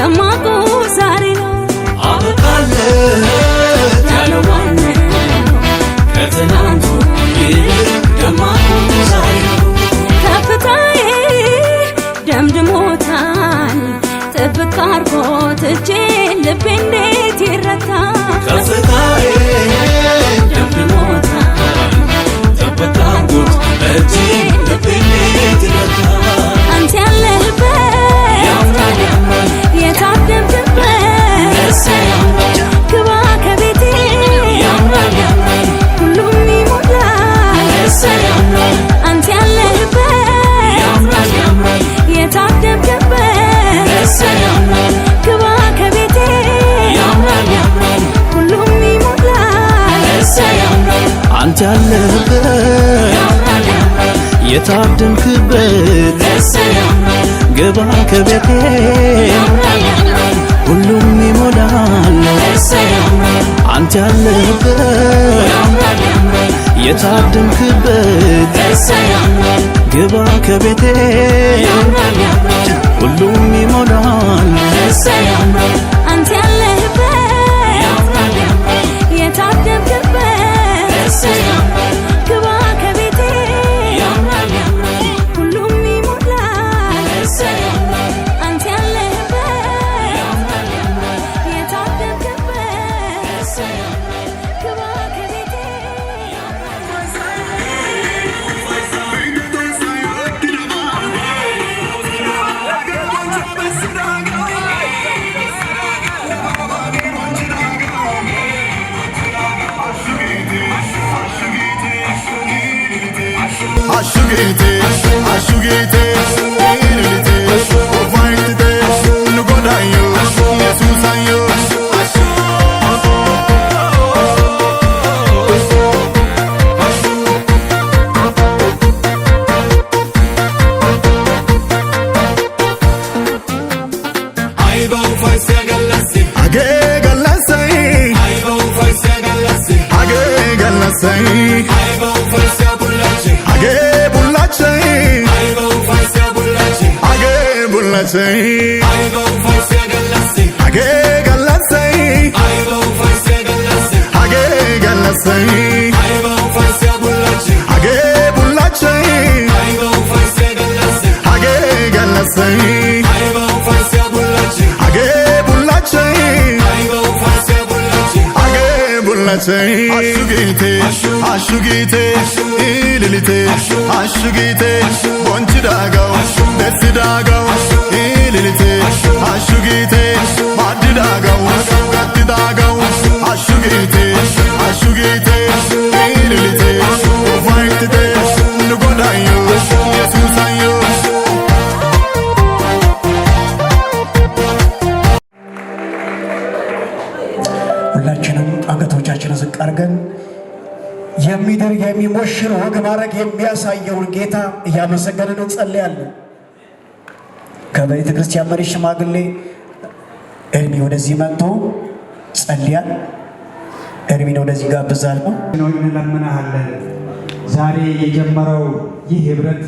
ደማቁ ዛሬ ነው። አበቃለት ያለው ማነው? ከትናንቱ ይልቅ ደማቁ ዛሬ ነው። ከፍታዬ ደምድሞታል፣ ጥብቅ አርጎት እጄን ልቤ እንዴት ይረታል? ከፍታዬ ደምድሞታል፣ ጥብቅ አርጎት እጄን ልቤ እንዴት ይረታል? አንተ ያለህበት ያምራል ያምራል የታደምክበት እሰይ ያምራል ግባ ከቤቴ ያምራል ያምራል ሁሉም ይሞላል። እሰይ ያምራል አንተ ያለህበት ያምራል ያምራል የታደምክበት እሰይ ያምራል ግባ ከቤቴ ያምራል ያምራል ሁሉም ይሞላል። እሰይ ያምራል አንተ ያለህበት ያምራል ያምራል የታደምክበት እሰይ ያምራል ግባ ከቤቴ ያምራል ያምራል ሁሉም ይሞላል እሰይ ያምራል አንተ ያለህበት ያምራል ያምራል የታደምክበት እሰይ ያምራል ግባ ከቤቴ ያምራል ያምራል ሁሉም ይሞላል እሰይ ያምራል አንተ ያለህበት ያምራል ያምራል የታደምክበት እሰይ ያምራል ግባ ከቤቴ ያምራል ያምራል ሁሉም ይሞላል። እሰይ ያምራል አንተ ያለህበት ያምራል ያምራል የታደምክበት እሰይ ያምራል ግባ ከቤቴ። Ashugete, ashugete, ililite, ufaitite, nugodayo, Yesusayo. Age galasai, age galasai, age bullachai, age bullachai, age galasai, age galasai, age bullachai, age galasai, age bullachai, age bullachai. Ashugite, ashugite, ililite, ashugite, bonchidagaw, bessidagaw, ililite, ashugite, maddidagaw, gattidagaw, ashugite, ashugite, ililite, ufaitite, nugodayo, Yesusayo. ሁላችንም አንገቶቻችንን ዝቅ አድርገን የሚድር የሚሞሽር ወግ ማድረግ የሚያሳየውን ጌታ እያመሰገንን እንጸልያለን። ከቤተ ክርስቲያን መሪ ሽማግሌ ኤርሚ ወደዚህ መጥቶ ጸልያል። ኤርሚን ወደዚህ ጋብዛለሁ። ነው እንለምንሃለን። ዛሬ የጀመረው ይህ ህብረት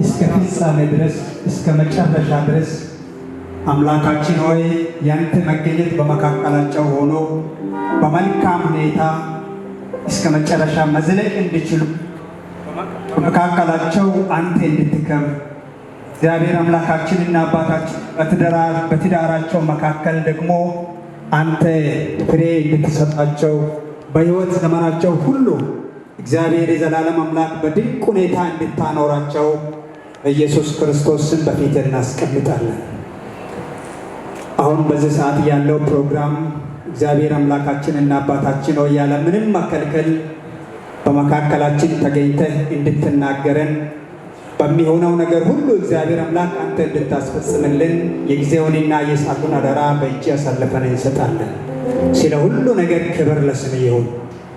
እስከ ፍጻሜ ድረስ፣ እስከ መጨረሻ ድረስ አምላካችን ሆይ ያንተ መገኘት በመካከላቸው ሆኖ በመልካም ሁኔታ እስከ መጨረሻ መዝለቅ እንዲችሉ በመካከላቸው አንተ እንድትከብር እግዚአብሔር አምላካችንና አባታችን በትዳራቸው መካከል ደግሞ አንተ ፍሬ እንድትሰጣቸው በሕይወት ዘመናቸው ሁሉ እግዚአብሔር የዘላለም አምላክ በድንቅ ሁኔታ እንድታኖራቸው በኢየሱስ ክርስቶስ ስም በፊት እናስቀምጣለን። አሁን በዚህ ሰዓት ያለው ፕሮግራም እግዚአብሔር አምላካችንና አባታችን ሆይ ያለ ምንም መከልከል በመካከላችን ተገኝተህ እንድትናገረን በሚሆነው ነገር ሁሉ እግዚአብሔር አምላክ አንተ እንድታስፈጽምልን የጊዜውንና የሰዓቱን አደራ በእጅ አሳልፈን እንሰጣለን። ስለ ሁሉ ነገር ክብር ለስም ይሁን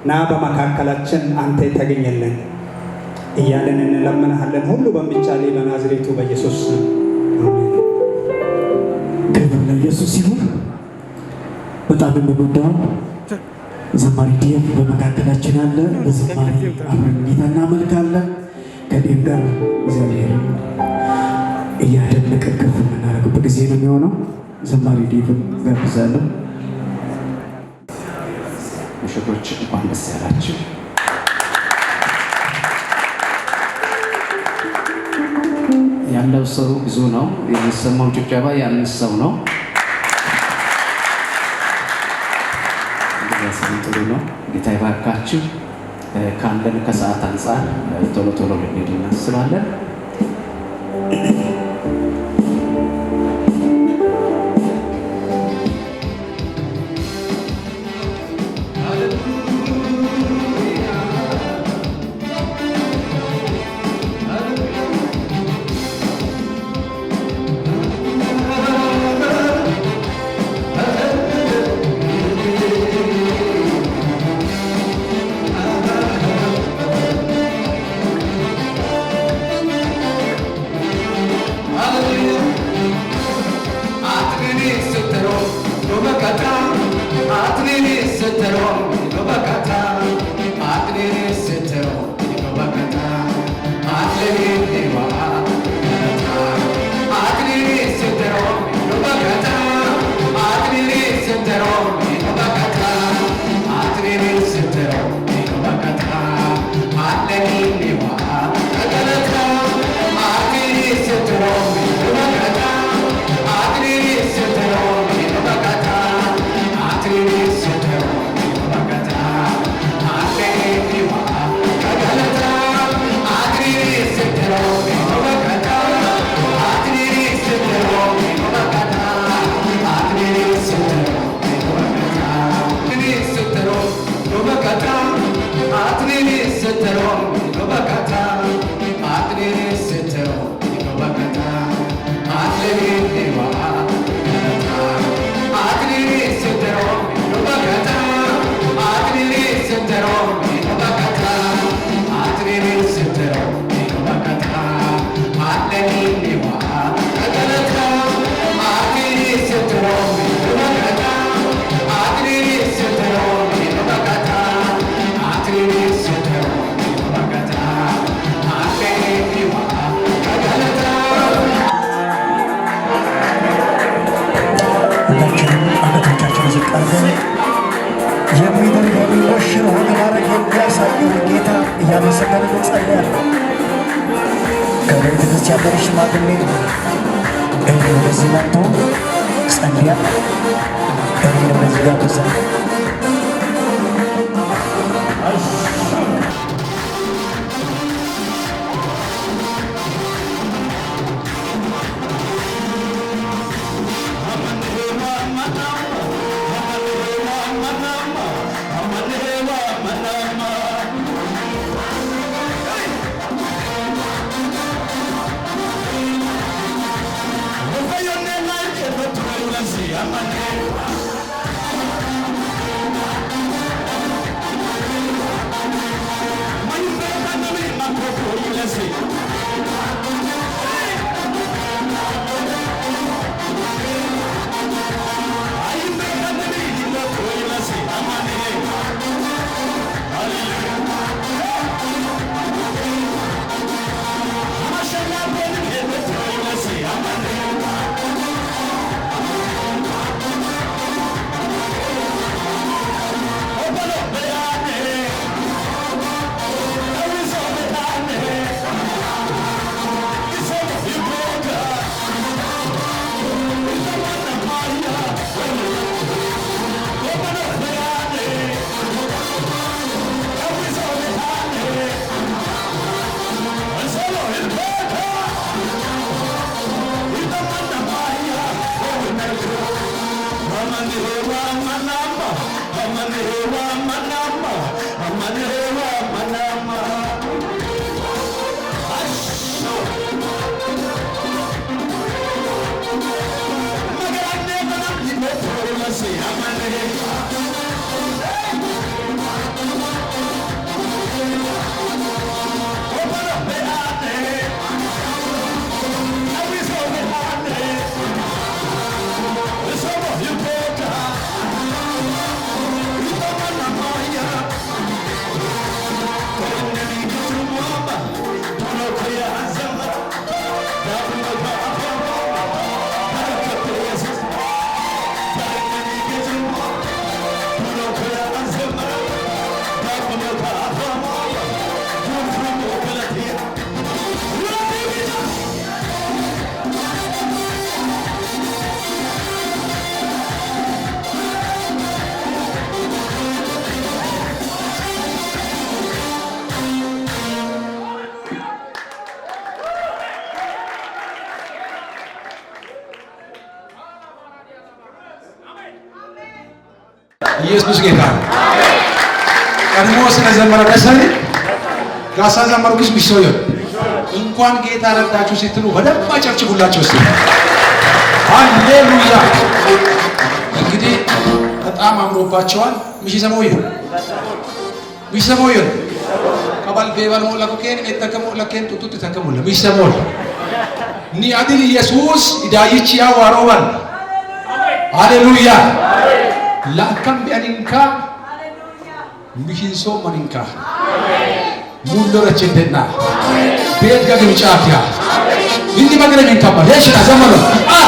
እና በመካከላችን አንተ ተገኘልን እያለን እንለምንሃለን። ሁሉ በሚቻል በናዝሬቱ በኢየሱስ ስም አሜን። ክብር ለኢየሱስ ይሁን። በጣም የምንወደው ዘማሪ ዴቭ በመካከላችን አለ። በዝማሬ አብረን ጌታ እናመልካለን። ከዴቭ ጋር እግዚአብሔርን እያደነቅን ከፍ የምናደርግበት ጊዜ ነው። ነው የሚሆነው። ዘማሪ ዴቭን ጋብዛለሁ። ሙሽሮች እንኳን ደስ ያላችሁ። ያለው ሰው ብዙ ነው። የሚሰማው ጭብጨባ የአምስት ሰው ነው። እንደዛ ሲሆን ጥሩ ነው። ጌታ ይባርካችሁ። ካለን ከሰዓት አንጻር ቶሎ ቶሎ ልንሄድ እናስባለን። ሁላችንም አንገቶቻችንን ዝቅ አድርገን የሚድር የሚሞሽር ወግ ማዕረግ የሚያሳየውን ጌታ እያመሰገንን እንጸልያለን። ከቤተ ክርስቲያን መሪ ሽማግሌ እኔ ወደዚህ መጥቶ ጸልያ እኔን ወደዚህ ጋብዛል። ኢየሱስ ጌታ ነው። ቀድሞ ስለዘመረ ደስ አይልም? ጋሳ ዘመሩ ግስ ቢሶዮ እንኳን ጌታ ረዳችሁ ስትሉ በደንብ አጨብጭቡላቸው እስቲ። ሃሌሉያ። እንግዲህ በጣም አምሮባቸዋል። ምሽ ሰሞዩ ምሽ ሰሞዩ ከባል ቤባል ሞላ ኮኬን ኤተከሙ ለኬን ጡጡት ተከሙለ ምሽ ሰሞል ኒ አድል ኢየሱስ ኢዳይች ያዋሮባል። ሃሌሉያ። ላከም ቢአኒንካ ሚሽንሶ መኒንካ ሙሎረችንደና ቤት ጋግምጫኪያ እንዲ መግረሚን ከባ ሄሽና ዘመኑ አ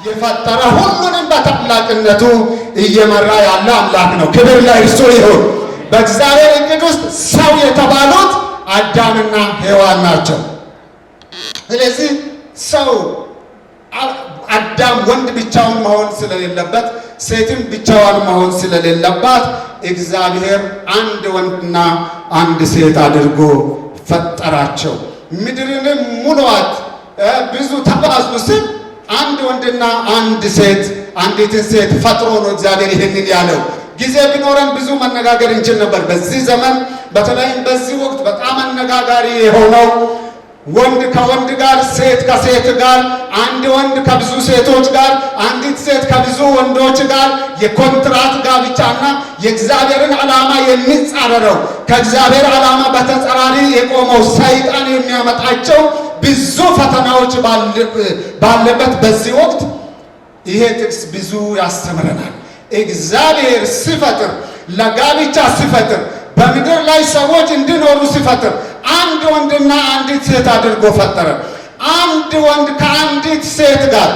የፈጠረ ሁሉንም በታላቅነቱ እየመራ ያለ አምላክ ነው። ክብር ለእርሱ ይሁን። በእግዚአብሔር እቅድ ውስጥ ሰው የተባሉት አዳምና ሔዋን ናቸው። ስለዚህ ሰው አዳም ወንድ ብቻውን መሆን ስለሌለበት፣ ሴትም ብቻዋን መሆን ስለሌለባት እግዚአብሔር አንድ ወንድና አንድ ሴት አድርጎ ፈጠራቸው። ምድርንም ሙሏት፣ ብዙ ተባዙ ሲል አንድ ወንድና አንድ ሴት አንዲትን ሴት ፈጥሮ ነው እግዚአብሔር ይህንን ያለው። ጊዜ ቢኖረን ብዙ መነጋገር እንችል ነበር። በዚህ ዘመን በተለይም በዚህ ወቅት በጣም አነጋጋሪ የሆነው ወንድ ከወንድ ጋር፣ ሴት ከሴት ጋር፣ አንድ ወንድ ከብዙ ሴቶች ጋር፣ አንዲት ሴት ከብዙ ወንዶች ጋር የኮንትራት ጋብቻና የእግዚአብሔርን ዓላማ የሚጻረረው፣ ከእግዚአብሔር ዓላማ በተጻራሪ የቆመው ሰይጣን የሚያመጣቸው ብዙ ፈተናዎች ባለበት በዚህ ወቅት ይሄ ጥቅስ ብዙ ያስተምረናል። እግዚአብሔር ሲፈጥር፣ ለጋብቻ ሲፈጥር፣ በምድር ላይ ሰዎች እንዲኖሩ ሲፈጥር አንድ ወንድና አንዲት ሴት አድርጎ ፈጠረ። አንድ ወንድ ከአንዲት ሴት ጋር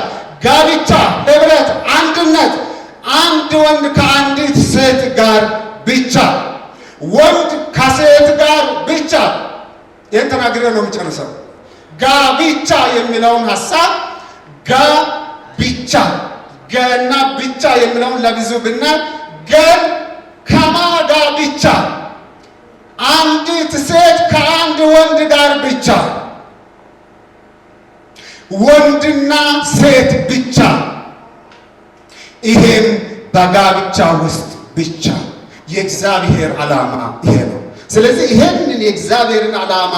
ጋብቻ፣ ህብረት፣ አንድነት፣ አንድ ወንድ ከአንድ ከሴት ጋር ብቻ፣ ወንድ ከሴት ጋር ብቻ። ይህን ተናግሬ ነው የምጨርሰው። ጋብቻ የሚለውን ሀሳብ ጋብቻ ገና ብቻ የሚለውን ለብዙ ብናይ ገን ከማጋ ብቻ፣ አንዲት ሴት ከአንድ ወንድ ጋር ብቻ፣ ወንድና ሴት ብቻ፣ ይሄም በጋብቻ ውስጥ ብቻ። የእግዚአብሔር ዓላማ ይሄ ነው። ስለዚህ ይሄንን የእግዚአብሔርን ዓላማ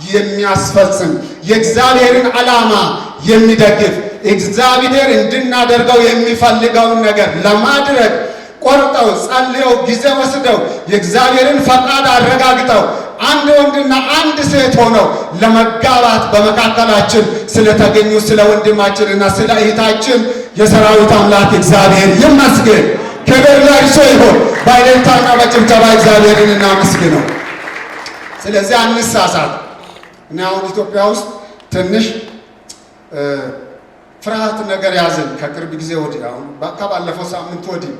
የሚያስፈጽም፣ የእግዚአብሔርን ዓላማ የሚደግፍ፣ እግዚአብሔር እንድናደርገው የሚፈልገውን ነገር ለማድረግ ቆርጠው፣ ጸልየው፣ ጊዜ ወስደው፣ የእግዚአብሔርን ፈቃድ አረጋግጠው አንድ ወንድና አንድ ሴት ሆነው ለመጋባት በመካከላችን ስለተገኙ ስለ ወንድማችንና ስለ እህታችን የሰራዊት አምላክ እግዚአብሔር ይመስገን። ክብር ለእርሱ ይሁን። በእልልታና በጭብጨባ እግዚአብሔርን እናመስግነው። ስለዚህ አንሳሳት። እኔ አሁን ኢትዮጵያ ውስጥ ትንሽ ፍርሃት ነገር ያዘኝ ከቅርብ ጊዜ ወዲህ፣ አሁን ከባለፈው ሳምንት ወዲህ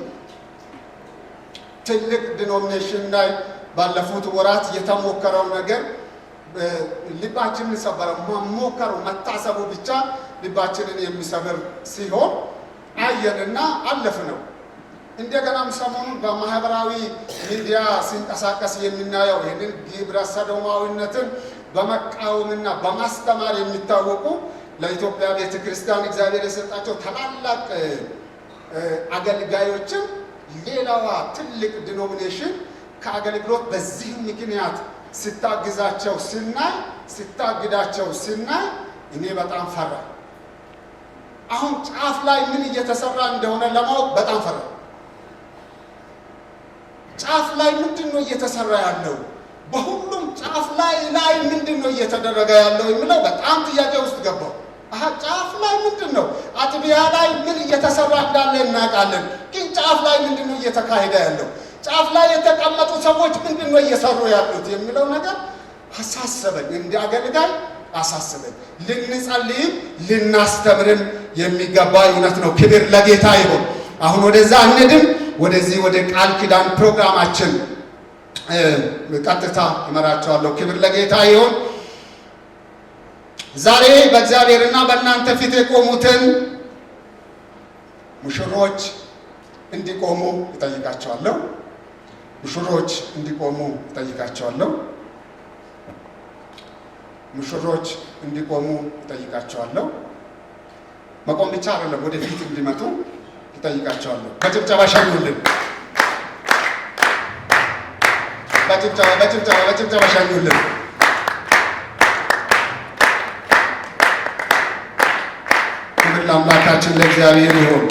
ትልቅ denomination ላይ ባለፉት ወራት የተሞከረው ነገር ልባችንን ሰበረው። መሞከሩ መታሰቡ ብቻ ልባችንን የሚሰብር ሲሆን አየንና አለፍነው። እንደገናም ሰሞኑን በማህበራዊ ሚዲያ ሲንቀሳቀስ የምናየው ይህንን ግብረ ሰዶማዊነትን በመቃወምና በማስተማር የሚታወቁ ለኢትዮጵያ ቤተ ክርስቲያን እግዚአብሔር የሰጣቸው ታላላቅ አገልጋዮችን ሌላዋ ትልቅ denomination ከአገልግሎት በዚህ ምክንያት ስታግዛቸው ስናይ፣ ስታግዳቸው ስናይ እኔ በጣም ፈራ። አሁን ጫፍ ላይ ምን እየተሰራ እንደሆነ ለማወቅ በጣም ፈራ። ጫፍ ላይ ምንድን ነው እየተሰራ ያለው? በሁሉም ጫፍ ላይ ምንድን ነው እየተደረገ ያለው የሚለው በጣም ጥያቄ ውስጥ ገባው። አሀ ጫፍ ላይ ምንድን ነው? አጥቢያ ላይ ምን እየተሰራ እንዳለ እናውቃለን። ግን ጫፍ ላይ ምንድን ነው እየተካሄደ ያለው? ጫፍ ላይ የተቀመጡ ሰዎች ምንድን ነው እየሰሩ ያሉት የሚለው ነገር አሳሰበኝ። እንደ አገልጋይ አሳሰበኝ። ልንጸልይም ልናስተምርም የሚገባ እውነት ነው። ክብር ለጌታ ይሁን። አሁን ወደዛ አንድም ወደዚህ ወደ ቃል ኪዳን ፕሮግራማችን ቀጥታ እመራቸዋለሁ። ክብር ለጌታ ይሁን። ዛሬ በእግዚአብሔርና በእናንተ ፊት የቆሙትን ሙሽሮች እንዲቆሙ እጠይቃቸዋለሁ። ሙሽሮች እንዲቆሙ እጠይቃቸዋለሁ። ሙሽሮች እንዲቆሙ እጠይቃቸዋለሁ። መቆም ብቻ አይደለም፣ ወደፊት እንዲመጡ እጠይቃቸዋለሁ። በጭብጨባ ሸኙልን። በጭብጨባ፣ በጭብጨባ፣ በጭብጨባ ሸኙልን። ክብር ለአምላካችን ለእግዚአብሔር ይሁን።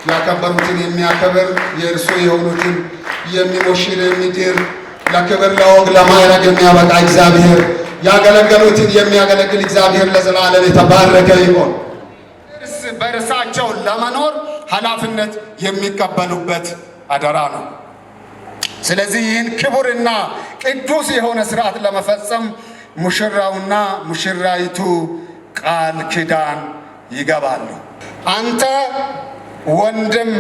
ያከበሩትን የሚያከብር፣ የእርሱ የሆኑትን የሚሞሽር የሚድር፣ ለክብር ለወግ ለማዕረግ የሚያበቃ እግዚአብሔር፣ ያገለገሉትን የሚያገለግል እግዚአብሔር ለዘላለም የተባረከ ይሁን። እርስ በእርሳቸው ለመኖር ኃላፊነት የሚቀበሉበት አደራ ነው። ስለዚህ ይህን ክቡርና ቅዱስ የሆነ ስርዓት ለመፈጸም ሙሽራውና ሙሽራይቱ ቃል ኪዳን ይገባሉ። አንተ ወንድም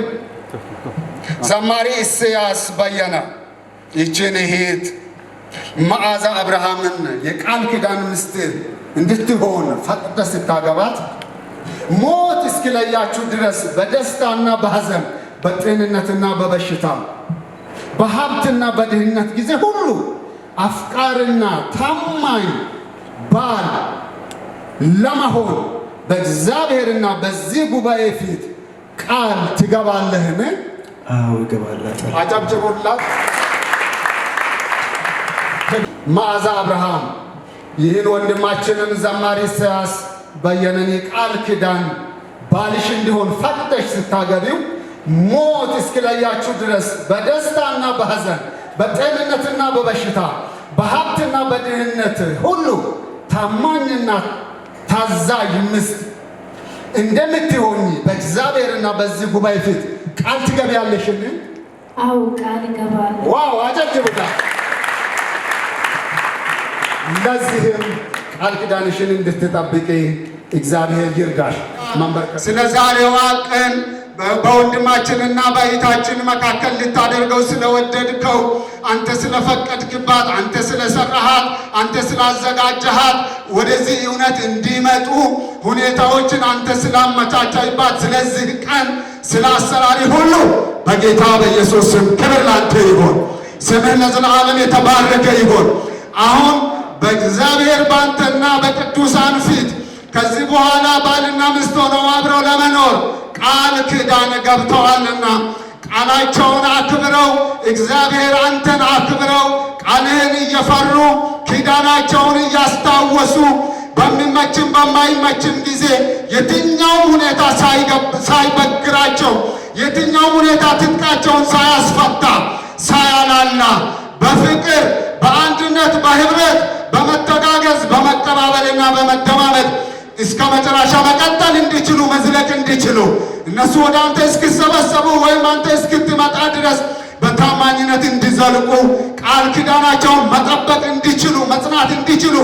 ዘማሪ ኢሳያስ በየነ ይችን እህት መዓዛ አብርሃምን የቃል ኪዳን ሚስት እንድትሆን ፈቅደህ ስታገባት ሞት እስኪለያችሁ ድረስ በደስታና በሐዘን፣ በጤንነትና በበሽታ፣ በሀብትና በድህነት ጊዜ ሁሉ አፍቃሪና ታማኝ ባል ለመሆን በእግዚአብሔርና በዚህ ጉባኤ ፊት ቃል ትገባለህን? አዎ እገባለሁ። አጨብጭቡላት። መዓዛ አብርሃም ይህን ወንድማችንን ዘማሪ ኢሳያስ በየነን የቃል ኪዳን ባልሽ እንዲሆን ፈቅደሽ ስታገቢው ሞት እስኪለያችሁ ድረስ በደስታና በሐዘን፣ በጤንነትና በበሽታ፣ በሀብትና በድህነት ሁሉ ታማኝና ታዛዥ ሚስት እንደምትሆኚ በእግዚአብሔርና በዚህ ጉባኤ ፊት ቃል ትገቢያለሽን? አዎ ቃል እገባለሁ። Wow! አጨብጭቡላት። ለዚህም ቃል ኪዳንሽን እንድትጠብቂ እግዚአብሔር ይርዳሽ። ስለ ዛሬዋ ቀን በወንድማችንና በእህታችን መካከል ልታደርገው ስለወደድከው፣ አንተ ስለፈቀድክባት፣ አንተ ስለሰራሃት፣ አንተ ስላዘጋጀሃት፣ ወደዚህ እውነት እንዲመጡ ሁኔታዎችን አንተ ስላመቻቸህባት፣ ስለዚህ ቀን ስለ አሰራሪ ሁሉ በጌታ በኢየሱስ ስም ክብር ላንተ ይሁን። ስምህ ለዘላለም የተባረከ ይሁን። አሁን በእግዚአብሔር ባንተና በቅዱሳን ፊት ከዚህ በኋላ ባልና ሚስት ሆነው አብረው ለመኖር ቃል ኪዳን ገብተዋልና ቃላቸውን አክብረው፣ እግዚአብሔር አንተን አክብረው፣ ቃልህን እየፈሩ፣ ኪዳናቸውን እያስታወሱ፣ በሚመችም በማይመችም ጊዜ የትኛውም ሁኔታ ሳይበግራቸው፣ የትኛውም ሁኔታ ትጥቃቸውን ሳያስፈታ ሳያላላ፣ በፍቅር፣ በአንድነት፣ በህብረት፣ በመተጋገዝ፣ በመቀባበልና በመደማመጥ እስከ መጨረሻ መቀጠል እንዲችሉ፣ መዝለቅ እንዲችሉ፣ እነሱ ወደ አንተ እስኪሰበሰቡ ወይም አንተ እስክትመጣ ድረስ በታማኝነት እንዲዘልቁ፣ ቃል ኪዳናቸውን መጠበቅ እንዲችሉ፣ መጽናት እንዲችሉ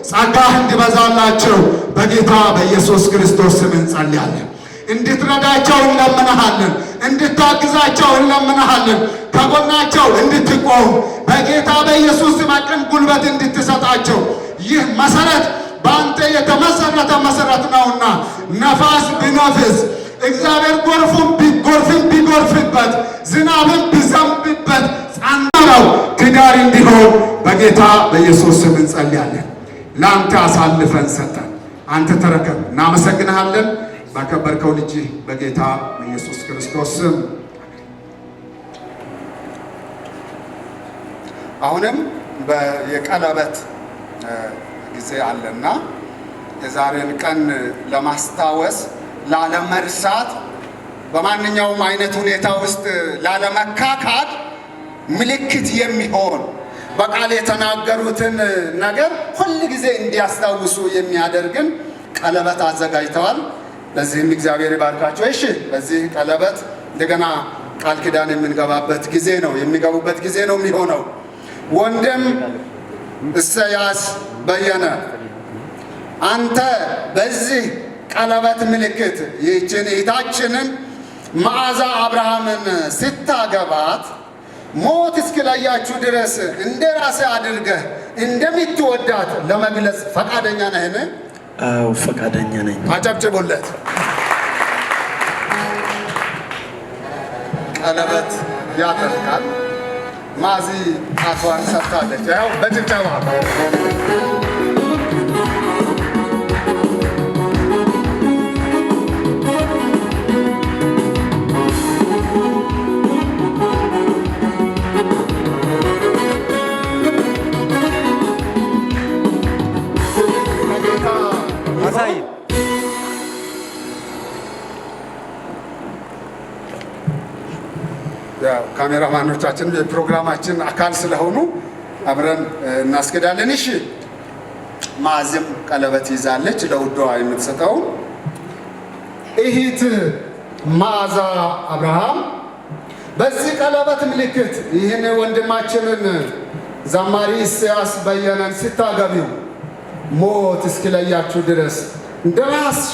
ጸጋህ እንዲበዛላቸው በጌታ በኢየሱስ ክርስቶስ ስም እንጸልያለን። እንድትረዳቸው እንለምንሃለን። እንድታግዛቸው እንለምንሃለን። ከጎናቸው እንድትቆም፣ በጌታ በኢየሱስ ስም አቅም ጉልበት እንድትሰጣቸው። ይህ መሰረት በአንተ የተመሰረተ መሰረት ነውና ነፋስ ቢነፍስ፣ እግዚአብሔር ጎርፉን ቢጎርፍን ቢጎርፍበት፣ ዝናብን ቢዘንብበት ጸንተው ትዳር እንዲሆን በጌታ በኢየሱስ ስም እንጸልያለን። ለአንተ አሳልፈን ሰጠን። አንተ ተረከብ። እናመሰግንሃለን። ባከበርከው ልጅ በጌታ በኢየሱስ ክርስቶስ ስም። አሁንም የቀለበት ጊዜ አለና የዛሬን ቀን ለማስታወስ፣ ላለመርሳት፣ በማንኛውም አይነት ሁኔታ ውስጥ ላለመካካድ ምልክት የሚሆን፣ በቃል የተናገሩትን ነገር ሁል ጊዜ እንዲያስታውሱ የሚያደርግን ቀለበት አዘጋጅተዋል። ለዚህም እግዚአብሔር ይባርካቸው። እሺ፣ በዚህ ቀለበት እንደገና ቃል ኪዳን የምንገባበት ጊዜ ነው፣ የሚገቡበት ጊዜ ነው የሚሆነው። ወንድም እሰያስ በየነ፣ አንተ በዚህ ቀለበት ምልክት ይህችን እህታችንን መዓዛ አብርሃምን ስታገባት ሞት እስኪለያችሁ ድረስ እንደ ራስህ አድርገህ እንደምትወዳት ለመግለጽ ፈቃደኛ ነህን? አዎ፣ ፈቃደኛ ነኝ። አጨብጭቡለት። ቀለበት ያጠልቃል። ማዚ ጣቷን ሰጥታለች። ያው በጭብጨባ። አሳይ። ያው ካሜራማኖቻችን የፕሮግራማችን አካል ስለሆኑ አብረን እናስኬዳለን። እሺ፣ ማዝም ቀለበት ይዛለች ለውዷ የምትሰጠው። እህት መዓዛ አብርሃም፣ በዚህ ቀለበት ምልክት ይህን ወንድማችንን ዘማሪ ኢሳያስ በየነን ስታገቢው ሞት እስኪለያችሁ ድረስ እንደ ራስሽ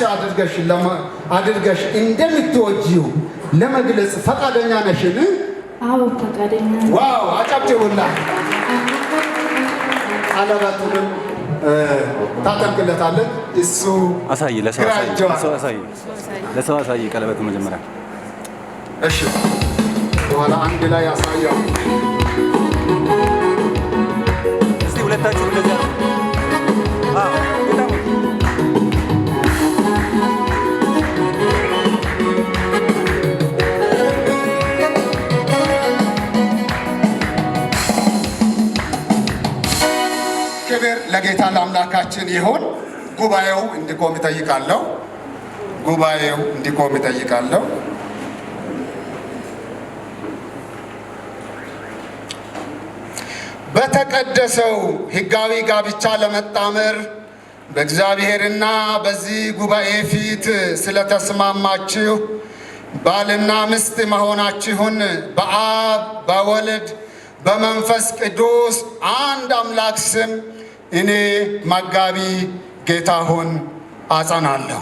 አድርገሽ እንደምትወጂው ለመግለጽ ፈቃደኛ ነሽን? አዎ፣ ፈቃደኛ ነኝ። Wow! አጨብጭቡላ። ቀለበቱንም ታጠልቅለታለች። እሱ አሳይ፣ ለሰው ግራ አሳይ፣ እጇን ለሰው አሳይ፣ ለሰው አሳይ ቀለበቱ መጀመሪያ። እሺ፣ በኋላ አንድ ላይ ያሳየው። እስቲ ሁለታችሁ እንደዚያ። አዎ፣ በጣም። ክብር ለጌታ ለአምላካችን ይሁን። ጉባኤው እንዲቆም እጠይቃለሁ። ጉባኤው እንዲቆም እጠይቃለሁ። በተቀደሰው ሕጋዊ ጋብቻ ለመጣመር በእግዚአብሔርና በዚህ ጉባኤ ፊት ስለተስማማችሁ ባልና ሚስት መሆናችሁን በአብ፣ በወልድ፣ በመንፈስ ቅዱስ አንድ አምላክ ስም እኔ መጋቢ ጌታሁን አጸናለሁ።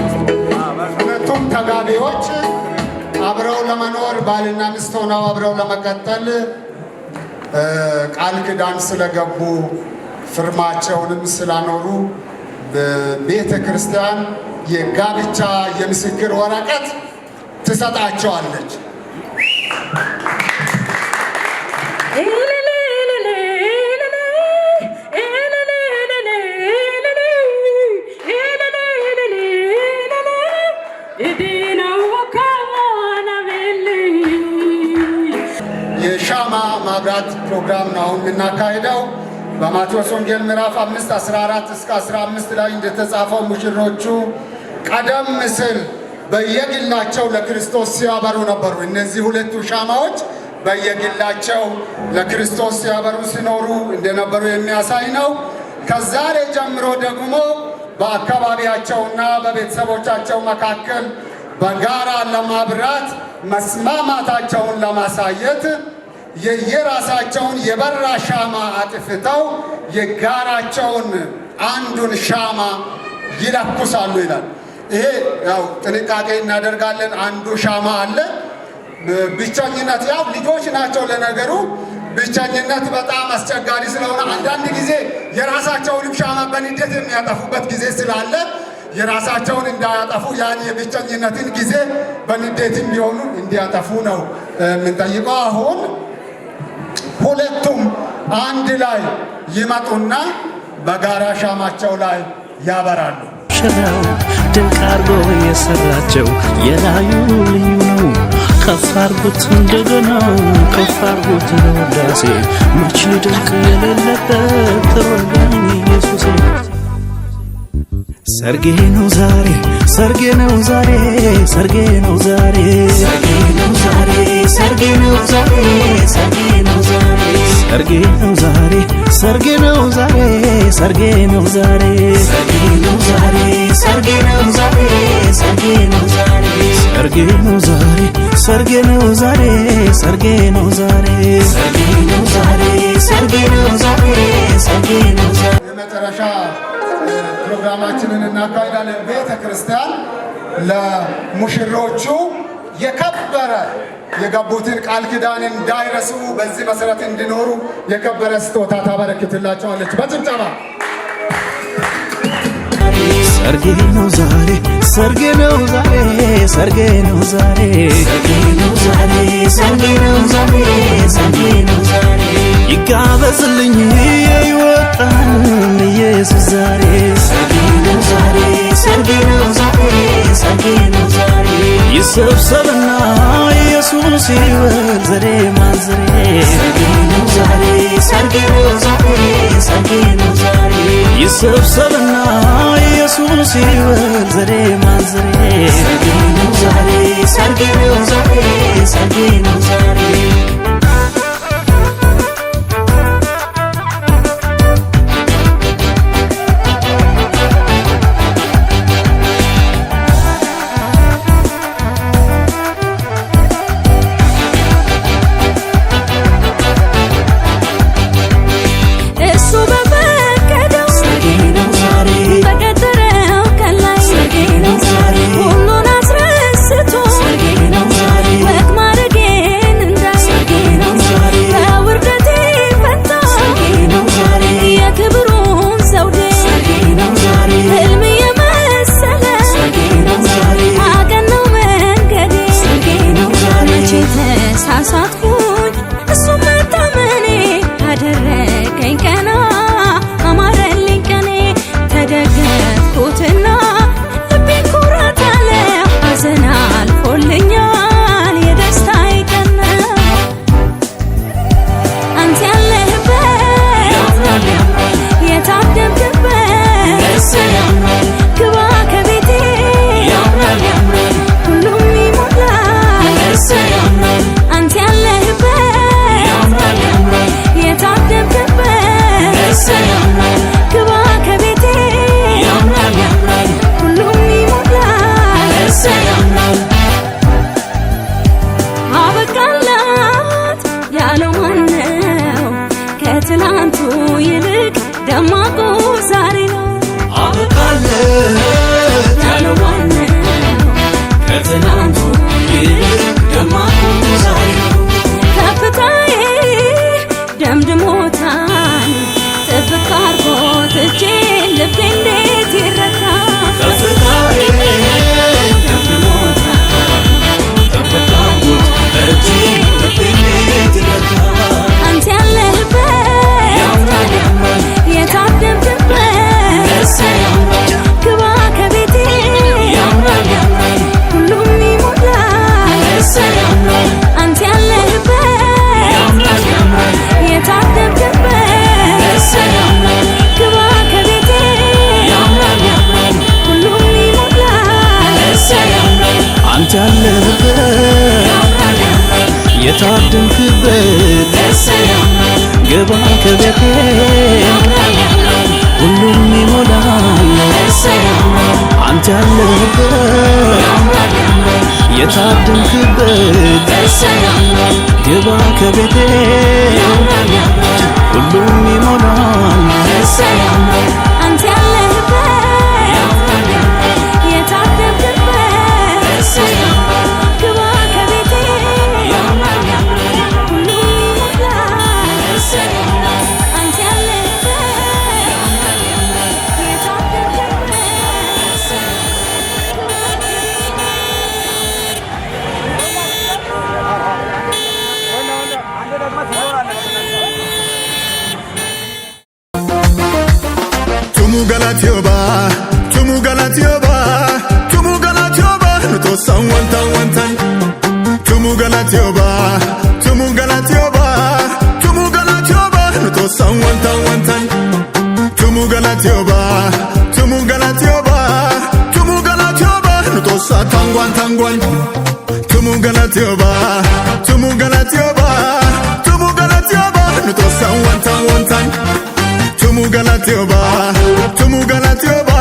ሆነው አብረው ለመቀጠል ቃል ኪዳን ስለገቡ፣ ፊርማቸውንም ስላኖሩ ቤተ ክርስቲያን የጋብቻ የምስክር ወረቀት ትሰጣቸዋለች። የሻማ ማብራት ፕሮግራም ነው አሁን የምናካሄደው። በማቴዎስ ወንጌል ምዕራፍ 5 14 እስከ 15 ላይ እንደተጻፈው ሙሽሮቹ ቀደም ሲል በየግላቸው ለክርስቶስ ሲያበሩ ነበሩ። እነዚህ ሁለቱ ሻማዎች በየግላቸው ለክርስቶስ ሲያበሩ ሲኖሩ እንደነበሩ የሚያሳይ ነው። ከዛሬ ጀምሮ ደግሞ በአካባቢያቸውና በቤተሰቦቻቸው መካከል በጋራ ለማብራት መስማማታቸውን ለማሳየት የየራሳቸውን የበራ ሻማ አጥፍተው የጋራቸውን አንዱን ሻማ ይለኩሳሉ ይላል። ይሄ ያው ጥንቃቄ እናደርጋለን። አንዱ ሻማ አለ። ብቸኝነት ያው ልጆች ናቸው። ለነገሩ ብቸኝነት በጣም አስቸጋሪ ስለሆነ አንዳንድ ጊዜ የራሳቸውንም ሻማ በንዴት የሚያጠፉበት ጊዜ ስላለ የራሳቸውን እንዳያጠፉ ያን የብቸኝነትን ጊዜ በንዴትም ቢሆኑ እንዲያጠፉ ነው የምንጠይቀው። አሁን ሁለቱም አንድ ላይ ይመጡና በጋራ ሻማቸው ላይ ያበራሉ። ሽራው ድንቅ አርጎ የሰራቸው የላዩ ልዩ ነው። ከፍ አርጉት እንደገና፣ ከፍ አርጉት ለውዳሴ፣ መች ድንቅ የሌለበት ረዳኝ ኢየሱሴ። ሰርጌ ነው ዛሬ፣ ሰርጌ ነው ዛሬ፣ ሰርጌ ነው ዛሬ፣ ሰርጌ ነው ዛሬ፣ ሰርጌ ነው ዛሬ፣ ሰርጌ ነው ዛሬ፣ ሰርጌ ነው ዛሬ፣ ሰርጌ ነው ዛሬ፣ ሰርጌ ነው ዛሬ፣ ሰርጌ ነው ዛሬ፣ ሰርጌ ነው ዛሬ፣ ሰርጌ ነው ዛሬ፣ ሰርጌ ነው ዛሬ፣ ሰርጌ ነው ዛሬ፣ ሰርጌ ነው ዛሬ፣ ሰርጌ ነው ዛሬ፣ ሰርጌ ነው ዛሬ፣ ሰርጌ ነው ዛሬ። የመጨረሻ ፕሮግራማችንን እናካሂዳለን። ቤተ ክርስቲያን ለሙሽሮቹ የከበረ የገቡትን ቃል ኪዳን እንዳይረሱ በዚህ መሰረት እንዲኖሩ የከበረ ስጦታ ታበረክትላቸዋለች። በጭብጨባ። ሰርጌ ነው ዛሬ፣ ሰርጌ ነው ዛሬ፣ ሰርጌ ነው ዛሬ፣ ሰርጌ ነው ዛሬ፣ ሰርጌ ነው ዛሬ፣ ሰርጌ ነው ዛሬ፣ ይጋበዝልኝ የይወጣን ኢየሱስ ዛሬ። ሰርጌ ነው ዛሬ፣ ሰርጌ ነው ዛሬ፣ ሰርጌ ነው ዛሬ፣ ይሰብሰብና ኢየሱስ ይበል ዘሬ ማንዘሬ። ሰርጌ ነው ዛሬ፣ ሰርጌ ነው ዛሬ፣ ሰርጌ ነው ዛሬ፣ ይሰብሰብና ኢየሱስ ይበል ዘሬ ማንዘሬ። ሰርጌ ነው ዛሬ፣ ሰርጌ ነው ዛሬ፣ ሰርጌ ነው ዛሬ። እሱ በፈቀደው በቀጠረው ቀን ላይ ሁሉን አስረስቶ ወግ ማዕረጌን እንዳይ። ከቤቴ ሁሉም ይሞላል አንተ ያለህበት የታደምክበት ግባ ከቤቴ ሁሉም ይሞላል አንተ ያለህበት የታደምክበት ግባ ከቤቴ ሁሉም ይሞላል አንተ ያለህበት የታደምክበት ግባ ከቤቴ። Tumu galatioba, tumu galatioba, tumu galatioba, nu Xoossan wantan wantan. Tumu galatioba, tumu galatioba, tumu galatioba, nu Xoossan wantan wantan. Tumu galatioba, tumu galatioba, tumu galatioba, nu Xoossaa tangwan tangwan. Tumu galatioba, tumu galatioba, tumu galatioba, nu Xoossan wantan wantan. Tumu galatioba, tumu galatioba,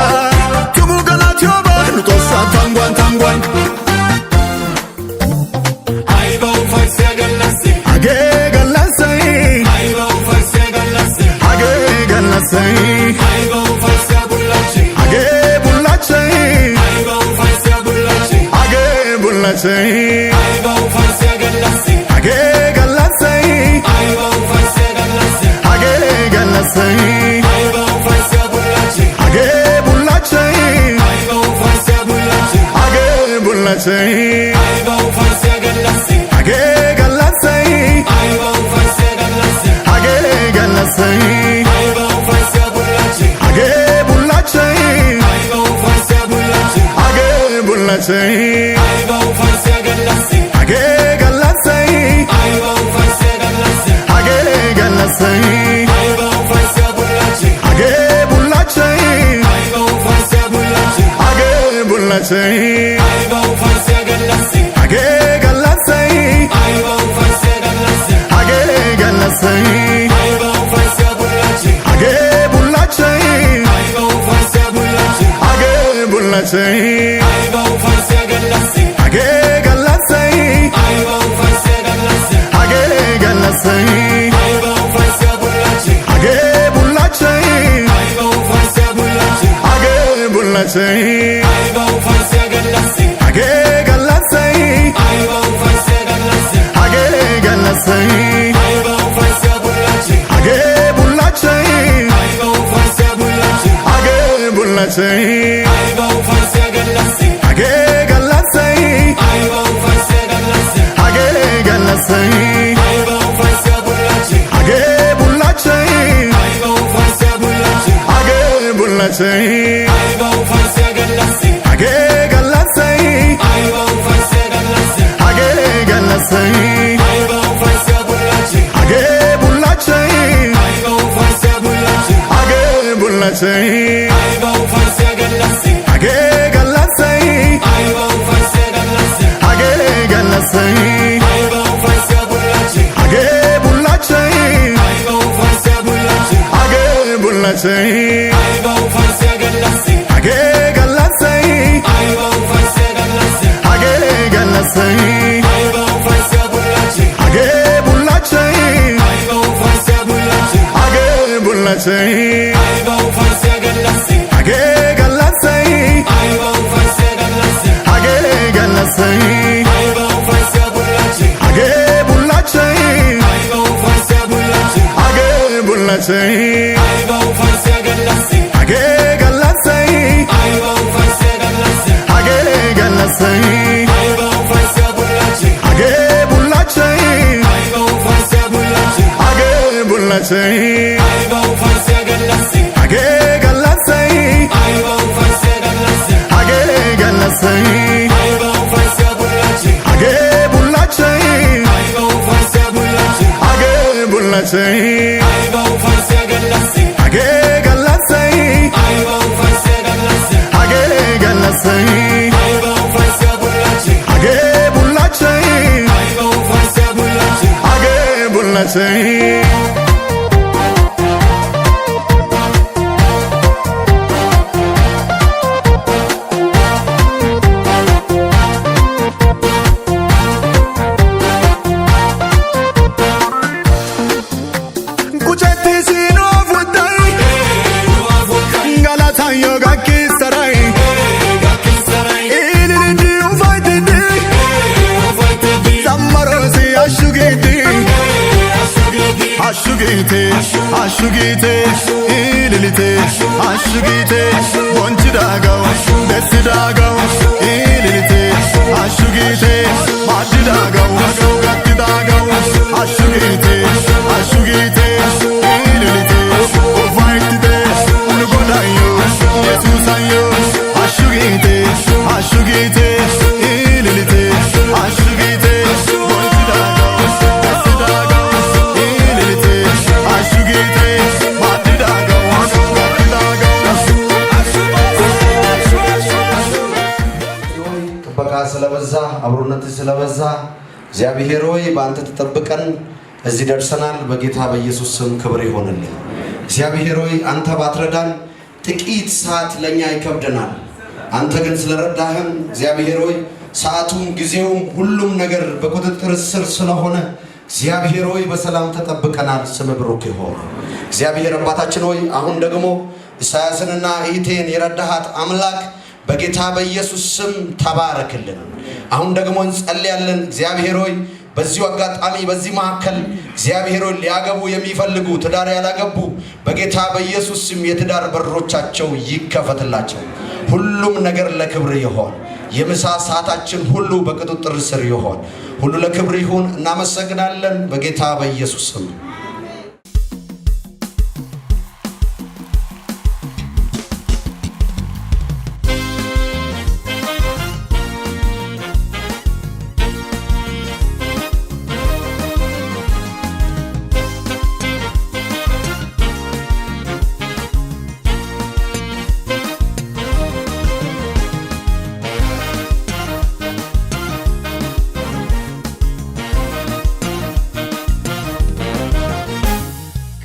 tumu galatioba, nu Xoossaa tangwan tangwan. Hagee gallassay, hagee gallassay, hagee bullachchay, hagee bullachchay, hagee gallassay, hagee gallassay, hagee bullachchay, hagee bullachchay, hagee gallassay, hagee gallassay, hagee bullachchay, hagee bullachchay, hagee gallassay, hagee gallassay, hagee bullachchay, hagee bullachchay, hagee gallassay, hagee gallassay, hagee bullachchay, hagee bullachchay, hagee gallassay, hagee gallassay, hagee bullachchay, hagee bullachchay, hagee gallassay, hagee gallassay, hagee bullachchay, hagee bullachchay, hagee gallassay, hagee gallassay, hagee bullachchay, hagee bullachchay, hagee gallassay, hagee gallassay, hagee bullachchay, hagee bullachchay, hagee gallassay, hagee gallassay, hagee bullachchay, hagee bullachchay, hagee gallassay, hagee gallassay, hagee bullachchay, hagee bullachchay, hagee gallassay, hagee gallassay, hagee bullachchay, hagee bullachchay, hagee gallassay, hagee gallassay, hagee bullachchay, hagee bullachchay, hagee gallassay, hagee gallassay, hagee bullachchay, hagee bullachchay, hagee gallassay, hagee gallassay, hagee bullachchay, hagee bullachchay. Tayo gakki saray Ililindi ufaytidi Zammarosi ashugiti Ashugite ashugite ililite ashugite Bonchidagaw bessidagaw ililite ashugite Maddidagaw gattidagaw ashugite ashugite ililite Ufaytite nu godayo Yesusayo ashugite ashugite ililite ashugite Bonchidagaw bessidagaw ililite ashugite Maddidagaw gattidagaw. ጥበቃ ስለበዛ፣ አብሮነት ስለበዛ፣ እግዚአብሔር ሆይ በአንተ ተጠብቀን እዚህ ደርሰናል። በጌታ በኢየሱስ ስም ክብር ይሆንልን። እግዚአብሔር ሆይ አንተ ባትረዳን ጥቂት ሰዓት ለእኛ ይከብደናል። አንተ ግን ስለረዳህን እግዚአብሔር ሆይ ሰዓቱም ጊዜውም ሁሉም ነገር በቁጥጥር ስር ስለሆነ እግዚአብሔር ሆይ በሰላም ተጠብቀናል። ስም ብሩክ ይሆን። እግዚአብሔር አባታችን ሆይ አሁን ደግሞ ኢሳያስንና እህቴን የረዳሃት አምላክ በጌታ በኢየሱስ ስም ተባረክልን። አሁን ደግሞ እንጸልያለን። እግዚአብሔር ሆይ በዚሁ አጋጣሚ በዚህ መካከል እግዚአብሔር ሆይ ሊያገቡ የሚፈልጉ ትዳር ያላገቡ በጌታ በኢየሱስ ስም የትዳር በሮቻቸው ይከፈትላቸው። ሁሉም ነገር ለክብር ይሆን። የምሳ ሰዓታችን ሁሉ በቁጥጥር ስር ይሆን። ሁሉ ለክብር ይሁን። እናመሰግናለን በጌታ በኢየሱስ ስም።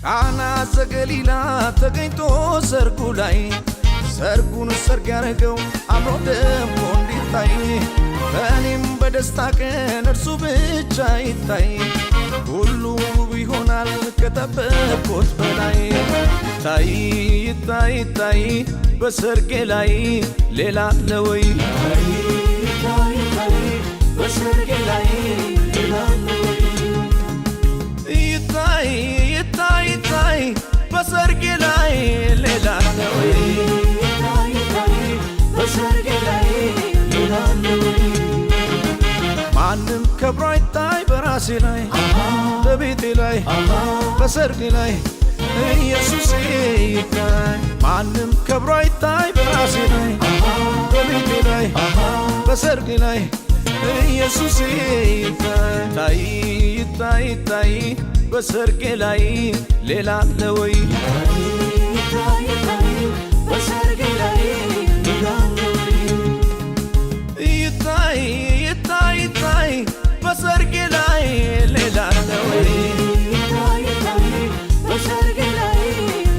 ቃና ዘገሊላ ተገኝቶ ሰርጉ ላይ ሰርጉን ሰርግ ያደረገው አምሮ ደምቆ እንዲታይ በእኔም በደስታ ቀን እርሱ ብቻ ይታይ። ሁሉ ውብ ይሆናል ከጠበቅኩት በላይ። ይታይ ይታይ ይታይ በሰርጌ ላይ ሌላ አለ ወይ? ይታይ ይታይ በሰርጌ ላይ ሌላ አለ ወይ? ይታይ ይታይ ይታይ በሰርጌ ላይ ሌላ አለ ወይ? ይታይ ይታይ በሰርጌ ላይ ሌላ አለ ወይ? ማንም ከብሮ አይታይ በራሴ ላይ፣ በቤቴ ላይ፣ በሰርጌ ላይ ኢየሱስ ይታይ። ማንም ከብሮ አይታይ በራሴ ላይ፣ በቤቴ ላይ፣ በሰርጌ ላይ ኢየሱስ ይታይ። ታይ ይታይ ይታይ በሰርጌ ላይ ሌላ አለ ወይ? ይታይ ይታይ በሰርጌ ላይ ሌላ አለ ወይ? ይታይ ይታይ ይታይ በሰርጌ ላይ ሌላ አለ ወይ? ይታይ ይታይ በሰርጌ ላይ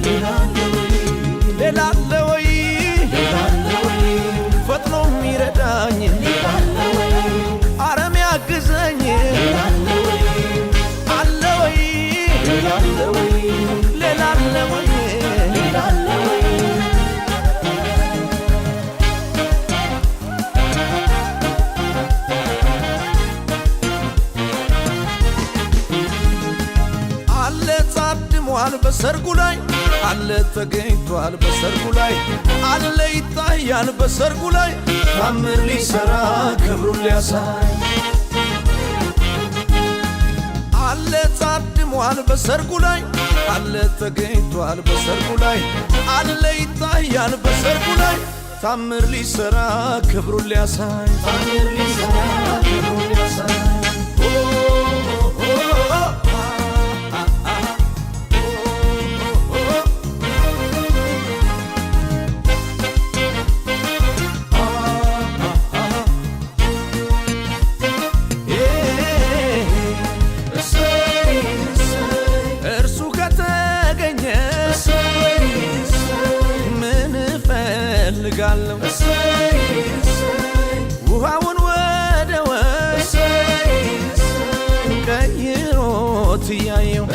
ሌላ አለ ወይ? ሌላ አለ ወይ? ፈጥኖ የሚረዳኝ፣ አረም ያግዘኝ አለ ወይ? ሌላ አለ ወይ? አለ ታድሟል በሰርጉ ላይ፣ አለ ተገኝቷል በሰርጉ ላይ፣ አለ ይታያል በሰርጉ ላይ ታምር ሊሰራ ክብሩን ሊያሳይ። አለ ታድሟል በሰርጉ ላይ፣ አለ ተገኝቷል በሰርጉ ላይ፣ አለ ይታያል በሰርጉ ላይ ታምር ሊሰራ ክብሩን ሊያሳይ፣ ታምር ሊሰራ ክብሩን ሊያሳይ። ኦ ኦ ኦ አ አ ኦ ኦ እርሱ ከተገኘ ምን እፈልጋለሁ? ውሃውን ወደ ወይን ቀይሮት እያየው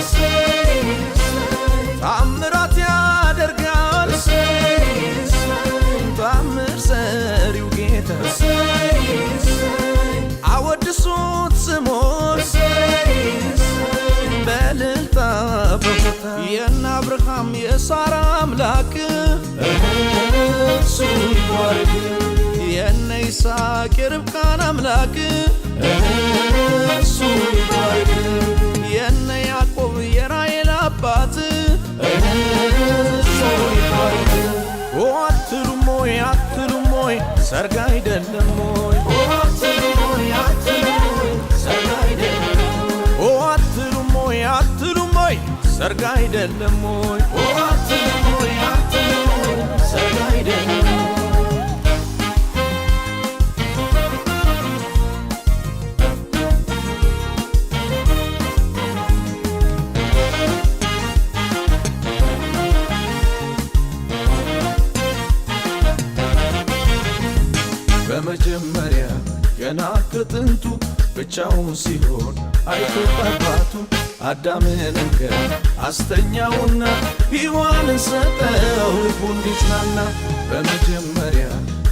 ታምራት ያደርጋል። የሳራ አምላክ እሱ ይባረክ። የነ ይስሐቅ የርብቃን አምላክ እሱ ይባረክ። የነ ያዕቆብ የራሔል አባት እሱ ይባረክ። ኦ አትሉም ወይ አትሉም ወይ ሰርግ አይደለም ወይ? ኦ አትሉም ወይ አትሉም ወይ ሰርግ አይደለም? ኦ አትሉም ወይ አትሉም ወይ ሰርግ አይደለም ወይ? ኦ አትሉም ወይ አትሉም ወይ ሰርግ አይደለም? በመጀመሪያ ገና ከጥንቱ ብቻውን ሲሆን አይቶት አባቱ አዳምን እንከን አስተኛውና ሔዋንን ሰጠው ልቡ እንዲጽናና። በመጀመሪያ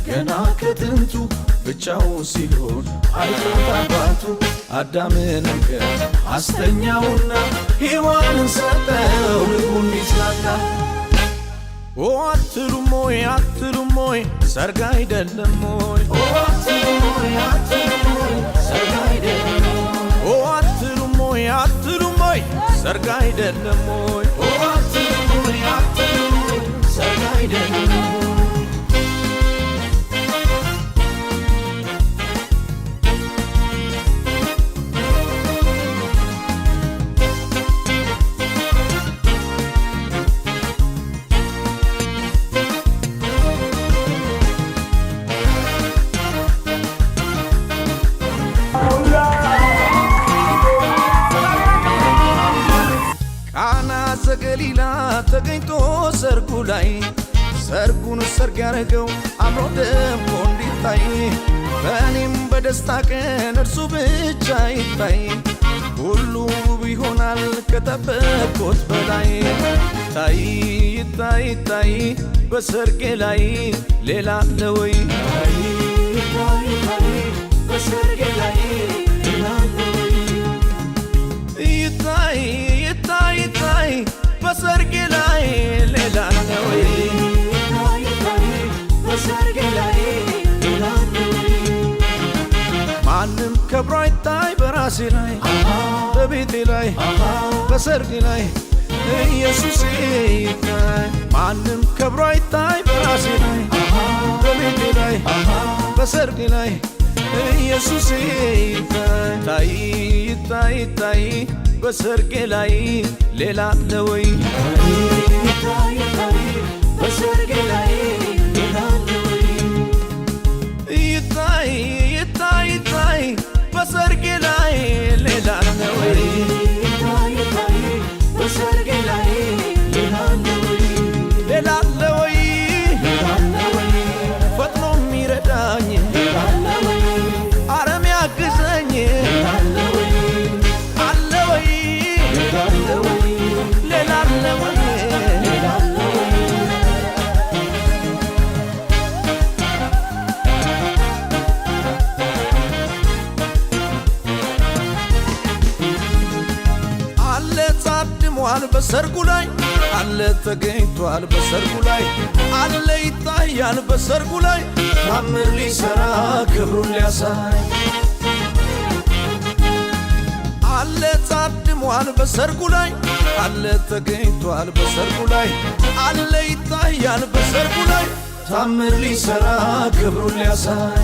ገና ከጥንቱ ብቻውን ሲሆን አይቶት አባቱ አዳምን እንከን አስተኛውና ሔዋንን ሰጠው ልቡ እንዲጽናና። ኦ አትሉም ወይ አትሉም ወይ ሰርግ አይደለም ወይ? ኦ አትሉም ወይ አትሉም ወይ ሰርግ አይደለም? ኦ አትሉም ወይ አትሉም ወይ ሰርግ አይደለም ወይ? ኦ አትሉም ወይ አትሉም ወይ ሰርግ አይደለም? ቃና ዘገሊላ ተገኝቶ ሰርጉ ላይ ሰርጉን ሰርግ ያረገው አምሮ ደምቆ እንዲታይ በእኔም በደስታ ቀን እርሱ ብቻ ይታይ። ሁሉ ውብ ይሆናል ከጠበቅኩት በላይ። ታይ ታይ ታይ በሰርጌ ላይ ሌላ አለ ወይ? ታይ ታይ ታይ በሰርጌ ላይ ሌላ አለ ወይ? ይታይ ይታይ ይታይ በሰርጌ ላይ ሌላ አለ ወይ? ይታይ ይታይ በሰርጌ ላይ ሌላ አለ ወይ? ማንም ከብሮ አይታይ በራሴ ላይ በቤቴ ላይ በሰርጌ ላይ ኢየሱስ ይታይ። ማንም ከብሮ አይታይ በራሴ ላይ በቤቴ ላይ በሰርጌ ላይ ኢየሱስ ይታይ። ታይ ታይ ታይ በሰርጌ ላይ ሌላ አለ ወይ? ታይ ታይ በሰርጌ ላይ ሌላ አለ ወይ? ይታይ ይታይ ታይ በሰርጌ ላይ ሌላ አለ ወይ? ታይ ታይ በሰርጌ ላይ ሌላ አለ ወይ? ሌላ አለ ወይ? ሌላ አለ ወይ? ፈጥኖ የሚረዳኝ ሌላ አለ ወይ? አረ የሚያግዘኝ ሌላ አለ ወይ? አለ ወይ? ሌላ አለ ወይ? ሌላ አለ ወይ? ሌላ አለ ወይ? አለ ታድሟል በሰርጉ ላይ አለ ተገኝቷል በሰርጉ ላይ አለ ይታያል በሰርጉ ላይ ታምር ሊሰራ ክብሩን ሊያሳይ። አለ ታድሟል በሰርጉ ላይ አለ ተገኝቷል በሰርጉ ላይ አለ ይታያል በሰርጉ ላይ ታምር ሊሰራ ክብሩን ሊያሳይ።